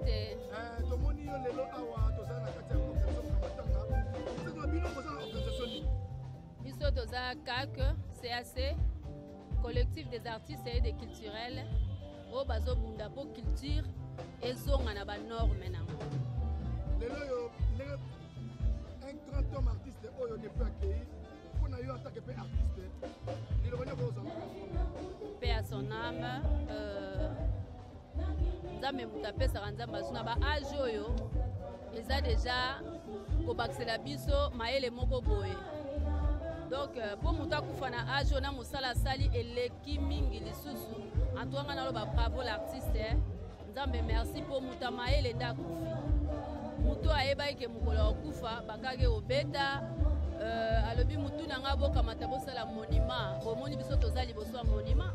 Mbote. Eh, tomoni yo lelo awa toza na kati ya organisation ya matanga. Bino boza na organisation nini? Biso toza CAC, CAC, collectif des artistes et des culturels oyo bazobunda mpo culture ezonga na banorme nango. Lelo oyo ndenge un grand homme artiste oyo depuis akei mpo na yo atake mpe artiste liloba nini okozala? Paix à son âme. Nzambe moto apesaka, Nzambe azwi. Na ba âge oyo eza deja kobakisela biso mayele moko boye. Donc mpo moto akufa na âge oyo, na mosala asali eleki mingi lisusu, antuka naloba bravo l'artiste. Nzambe merci mpo moto ya mayele nde akufi. Moto ayebaki ke mokolo ya kokufa bakaki kobeta, alobi motu na ngai bokamata bosala monument. Bomoni biso toza liboso ya monument.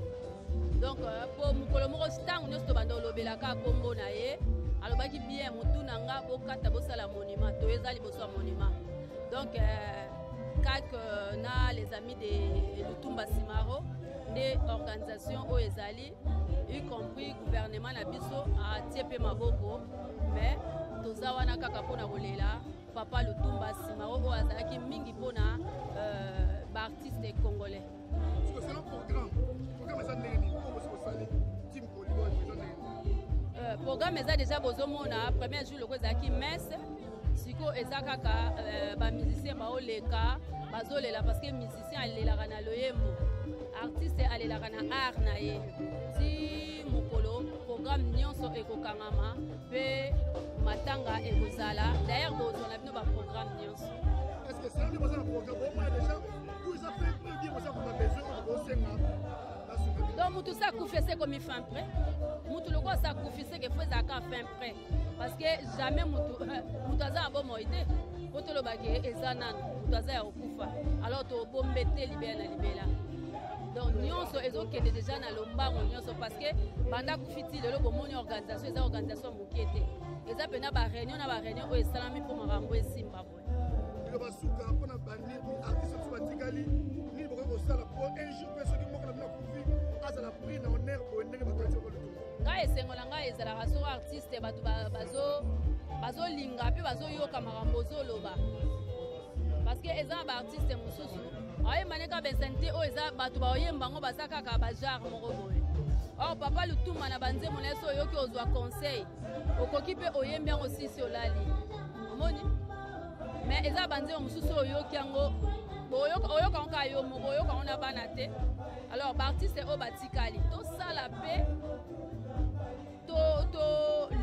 Donc mpo mokolo moko, ntango nyonso tobanda olobelaka nkombo na ye, alobaki bien: motu na nga bokata bosala monument. To eza liboso ya monument. Donc kak na les amis de Lutumba Simaro nde organisation oyo ezali, y compris gouvernement na biso atie mpe maboko. Mais toza wana kaka mpona kolela papa Lutumba Simaro oyo azalaki mingi mpona baartiste congolais. Selon programme, programme eza ndenge nini oyo bosi bosali team Kolibo? Eza ndenge nini? Programme eza déjà, bozomona premier jour loko ezalaki messe. Sikoyo eza kaka bamusicien baoleka bazolela, parce que musicien alelaka na loyembo, artiste alelaka na art na ye. Ti mokolo programme nyonso ekokangama mpe matanga ekozala. D'ailleurs bozwa na bino baprogramme nyonso. Est ce que selon nde boza na programme, bomona déjà tout eza fait prêt bien, boza koma besoin oyo bosenga basunga bino? Donc mutu sa akufi, ese ekomi fin prêt. Mutu lokola sa akufi, seke fo ezalaka fin prêt, parce que jamais mutu, mutu aza na bomoi te po tolobake eza nanu mutu aza ya kokufa. Alors tobombe te libela na libela. Donc nyonso ezokende déjà na lombango nyonso, parce que banda akufi ti lelo, bomoni organisation eza organisation moke te. Eza mpena baréunion na baréunion oyo esalami mpo makambo esimba boye. Liloba suka mpona bandi artiste biso batikali, nini bokoki kosala mpo un jour mpe soki moko na bino akufi, azala pris na honneur boye ndenge bakanisi bako Lutumba? Ngai, esengo na ngai ezalaka soko artiste bato bazolinga mpe bazoyoka makambo ozoloba, parce que eza na baartiste mosusu aoyemba nde kaka bainsanité oyo eza bato baoyemba yango, baza kaka bagenre moko boye. Or papa Lutumba na banzembo na ye, so oyoki, ozwa conseil, okoki mpe oyembi yango sisi olali, omoni. Mais eza banzembo mosusu oyoki yango, oyoka yango kaka yo moko, oyoka yango na bana te. Alors baartiste oyo batikali, tosala mpe to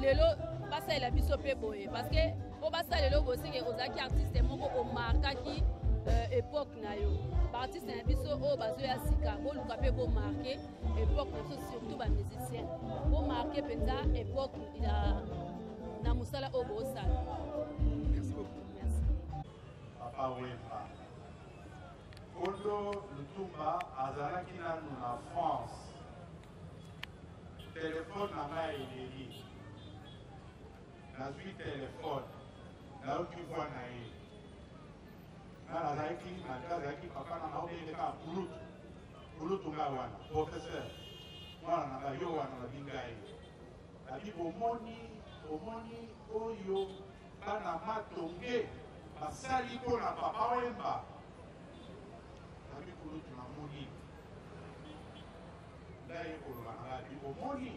lelo basalela biso mpe boye, parce que mpo basalela oyo boseke ozalaki artiste moko omarkaki époque na yo. Baartiste na biso oyo bazoya sika, boluka mpe bomarke époque na biso, surtout bamusicien, bomarke mpenza époque na mosala oyo bosala. Merci beaucoup. Merci. Papa Wemba, Kondo Lutumba azalaki nanu na France. Telefone na ngai eleli, nazwi telefone, nayoki voix na ye. Nga nazalaki, malgré azalaki papa na nga, obenge kaka kulutu. Kulutu ngai wana, professeur, mwana na ngai yo wana. Babi ngai babi bomoni, omoni oyo bana Matonge basali mpo na papa Wemba. Nabi kulutu, namoni. Ngai ye koloba na ngai, abi omoni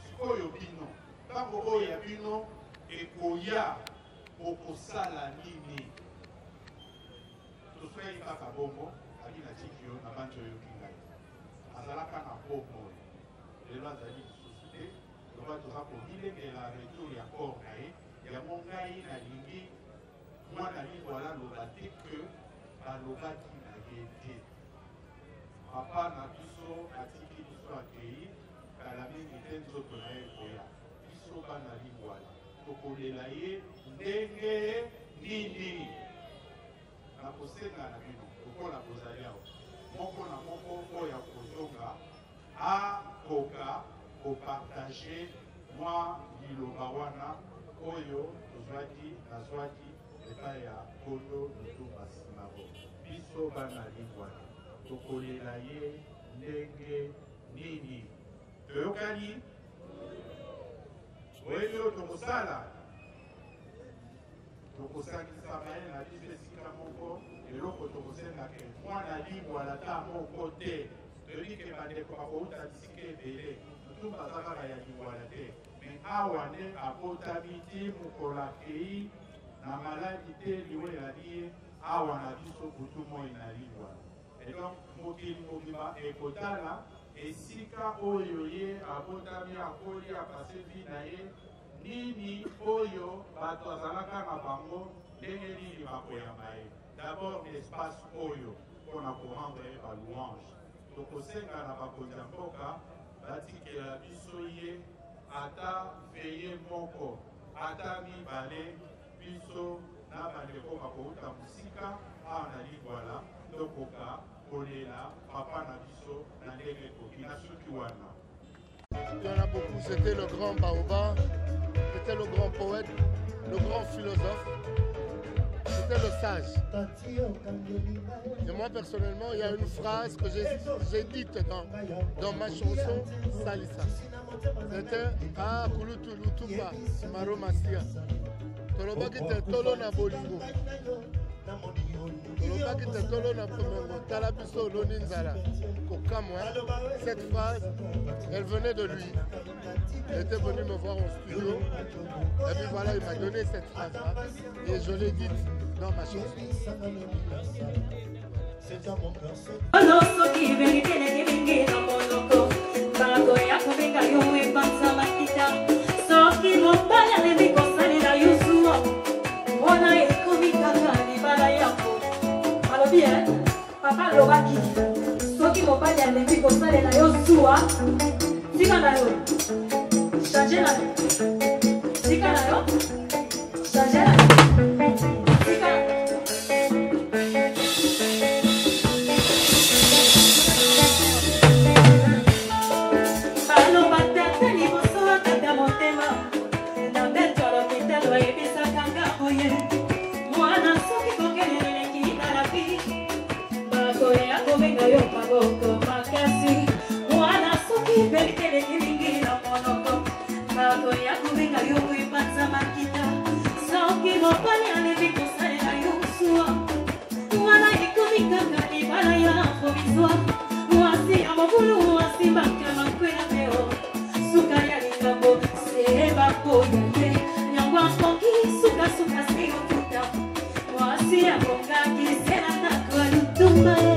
sikoyo bino, ntango oyo ya bino ekoya, okosala nini? Tosukaki kaka bongo. Abi natiki yo na banzi, oyoki ngai. Azalaka na bomoi, lelo azali lisusu te. Loba toza komilengela retour ya corps na ye. Yango ngai nalingi mwana Lingwala aloba te ke balobaki na ye te. Papa na biso atiki biso, akei kala mingi te. Nzoto na ye ekoya, biso bana Lingwala tokolela ye ndenge nini? Nakosenga na bino, lokola bozali awa, moko na moko oyo akozonga akoka kopartage mwa liloba wana oyo tozwaki, nazwaki epai ya Kondo Lutumba Simaro. Biso bana Lingwala tokolela ye ndenge nini? Toyokani. Oyebi oyo tokosala? Tokosangisa mayele na biso esika moko. Eloko tokosenga ke mwana Lingwala ata moko te. Toyebi ke bandeko bakouta bisika ebele, Lutumba aza kaka ya Lingwala te, mais awa nde abotami ti mokolo akei na maladi te, liwa elandi ye awa na biso butu moi na Lingwala. Et donc mokili mobimba ekotala esika oyo ye abotami, akoli, apase vie na ye, nini oyo bato azalaka na bango, ndenge nini bakoyamba ye. D'abord espace oyo mpona korendre ye ba louange, tokosenga na bakonzi ya mboka batikela biso ye ata veye moko ata mibale, biso na bandeko bakouta mosika awa na Lingwala tokoka kolela papa na biso na ndenge ekoki. Na suki wana. Il y en a beaucoup, c'était le grand Baobab, c'était le grand poète, le grand philosophe, c'était le sage. Et moi personnellement, il y a une phrase que j'ai dite dans ma chanson Salissa. C'était Ah Kulutu Lutumba, Simaro Masia. Tolobaki te tolo na bolingo, tolobaki te tolo na bomengo, tala biso oloni nzala kokamwa. Cette phrase, elle venait de lui. Il était venu me voir au studio et puis voilà, il m'a donné cette phrase là et je l'ai dite dans ma chanson. Soki verite eleki mingi na monoko, bakoya kobenga yo epanza makita. Soki mobali alembi kosalela yo zuwa, wana ekomi kaka libala yako. Alobi e papa alobaki, soki mobali alembi kosalela yo zuwa, tika na yo, change na yo, tika na yo, change na yo, tika. Baloba tata liboso akata motema na mbeto ya lopitalo, ayebisaka nga boye: mwana, soki kokende eleki na lapi, bakoya kobenga yo maboko makasi. Mwana, soki verite eleki mingi na monoko, bakoya kobenga yo epanza makita. Soki mobali alembi kosalela yo zuwa, wana ekomi kaka libala ya provisoire. Mwasi ya mobulu asimbaka makwela meo, suka ya likambo se bakoya ye yango akoki sukasuka se yotuta. Mwasi abongaki se na ndako ya Lutumba.